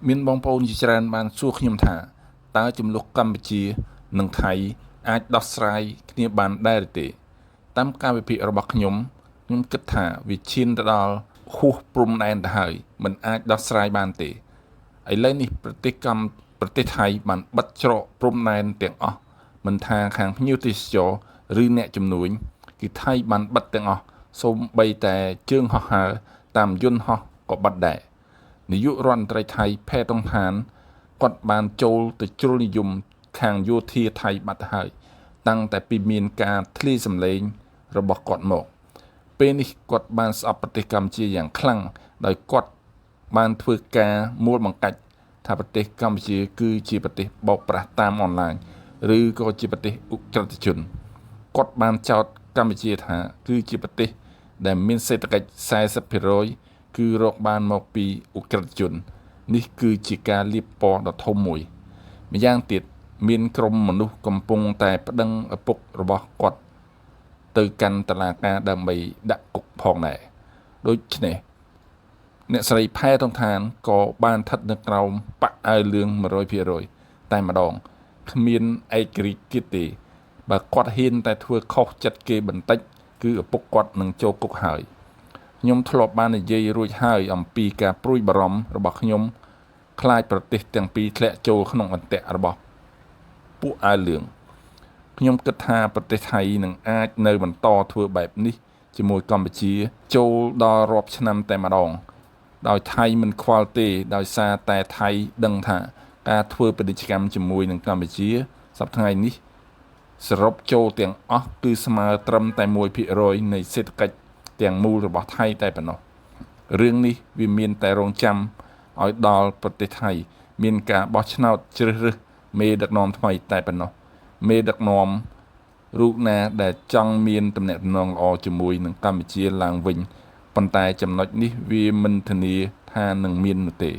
មានបងប្អូនជាច្រើនបានសួរខ្ញុំថាតើចំនួនកម្ពុជានិងថៃអាចដោះស្រាយគ្នាបានដែរឬទេតាមការវិភាគរបស់ខ្ញុំខ្ញុំគិតថាវាឈានទៅដល់ហួសព្រំដែនទៅហើយមិនអាចដោះស្រាយបានទេឥឡូវនេះប្រទេសកម្ពុជាប្រទេសថៃបានបិទច្រកព្រំដែនទាំងអស់មិនថាខាងភ្ញៀវទេសចរឬអ្នកជំនួញគឺថៃបានបិទទាំងអស់សូម្បីតែជើងហោះហើរតាមយន្តហោះក៏បិទដែរនាយករដ្ឋមន្ត្រីថៃផេតុងឋានគាត់បានចូលទៅជ្រុលនិយមខាងយោធាថៃបាត់ទៅហើយតាំងតែពីមានការធ្លាយសម្លេងរបស់គាត់មកពេលនេះគាត់បានស្អប់ប្រទេសកម្ពុជាយ៉ាងខ្លាំងដោយគាត់បានធ្វើការមួលបង្កាច់ថាប្រទេសកម្ពុជាគឺជាប្រទេសបោកប្រាស់តាមអនឡាញឬក៏ជាប្រទេសឧក្រិដ្ឋជនគាត់បានចោទកម្ពុជាថាគឺជាប្រទេសដែលមានសេដ្ឋកិច្ច40%គឺរកបានមកពីឧក្រិដ្ឋជននេះគឺជាការលាបពណ៌ដ៏ធំមួយម្យ៉ាងទៀតមានក្រុមមនុស្សកំពុងតែប្តឹងឪពុករបស់គាត់ទៅកាន់តុលាការដើម្បីដាក់គុកផងដែរដូច្នេះអ្នកស្រីផែថងឋានក៏បានស្ថិតនៅក្រោមបកអាវលឿង100%តែម្ដងគ្មានឯករាជ្យទៀតទេបើគាត់ហ៊ានតែធ្វើខុសចិត្តគេបន្តិចគឺឪពុកគាត់នឹងចូលគុកហើយខ្ញុំធ្លាប់បាននិយាយរួចហើយអំពីការព្រួយបារម្ភរបស់ខ្ញុំខ្លាចប្រទេសទាំងពីរធ្លាក់ចូលក្នុងអន្ទាក់របស់ពួកអាវលឿងខ្ញុំគិតថាប្រទេសថៃនឹងអាចនៅបន្តធ្វើបែបនេះជាមួយកម្ពុជាចូលដល់រាប់ឆ្នាំតែម្ដងដោយថៃមិនខ្វល់ទេដោយសារតែថៃដឹងថាការធ្វើពាណិជ្ជកម្មជាមួយនឹងកម្ពុជាសប្តាហ៍ថ្ងៃនេះសរុបចូលទាំងអស់គឺស្មើត្រឹមតែ1%នៃសេដ្ឋកិច្ចទាំងមូលរបស់ថៃតែប៉ុណ្ណោះរឿងនេះវាមានតែរងចាំឲ្យដល់ប្រទេសថៃមានការបោះឆ្នោតជ្រើសរើសមេដឹកនាំថ្មីតែប៉ុណ្ណោះមេដឹកនាំរូបណាដែលចង់មានទំនាក់ទំនងល្អជាមួយនឹងកម្ពុជាឡើងវិញប៉ុន្តែចំណុចនេះវាមិនធានាថានឹងមាននោះទេ។